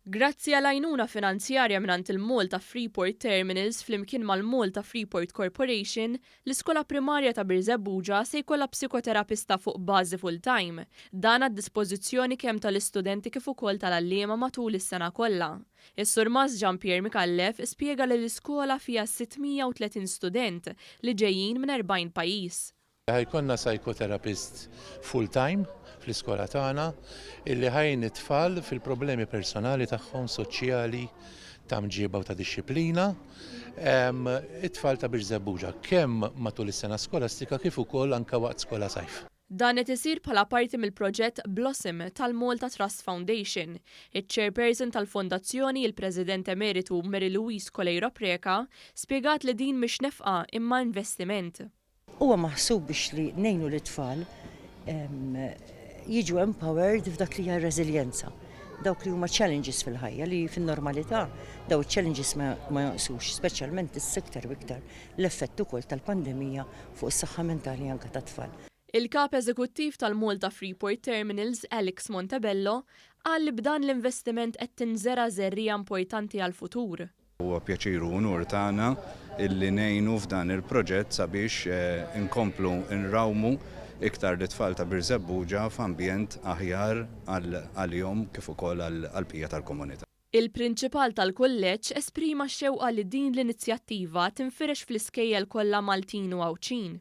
Grazzi għal għajnuna finanzjarja mingħand il-Malta Freeport Terminals flimkien mal-Malta Freeport Corporation, l-iskola primarja ta' Birżebbuġa se jkollha psikoterapista fuq bażi full-time. Dan għad-dispożizzjoni kemm tal-istudenti kif ukoll tal-għalliema matul is-sena kollha. Is-Surmast Jean Pierre Micallef spjega li l-iskola fiha 630 student li ġejjin minn 40 pajjiż. Ħa jkollna psychotherapist full-time fl-iskola tagħna illi ħa jgħin it-tfal fil-problemi personali tagħhom, soċjali, ta' mġiba u ta' dixxiplina, it-tfal ta' Birżebbuġa, kemm matul is-sena skolastika kif ukoll anke waqt skola sajf. Dan qed isir bħala parti mill-proġett Blossom tal-Malta Trust Foundation. Iċ-Chairperson tal-Fondazzjoni, il-President Emeritu Mary Louise Coleiro Preca, spjegat li din mhix nefqa imma investiment. Huwa maħsub biex li ngħinu lit-tfal jiġu empowered f'dak li hija r-reżiljenza. Dawk li huma challenges fil-ħajja li fin-normalità daw iċ-challenges ma jonqsux, speċjalment issa iktar u iktar l-effett ukoll tal-pandemija fuq is-saħħa mentali anke tat-tfal. Il-Kap Eżekuttiv tal-Malta Freeport Terminals, Alex Montebello, qal li b'dan l-investiment qed tinżera' żerriegħa importanti għall-futur. Huwa pjaċir u unur tagħna illi ngħinu f'dan il-proġett sabiex inkomplu nrawmu iktar lit-tfal ta' Birżebbuġa f'ambjent aħjar għalihom kif ukoll għall-bqija tal-komunità. Il-Prinċipal tal-Kulleġġ esprima x-xewqa li din l-inizjattiva tinfirex fl-iskejjel kollha Maltin u Għawdxin.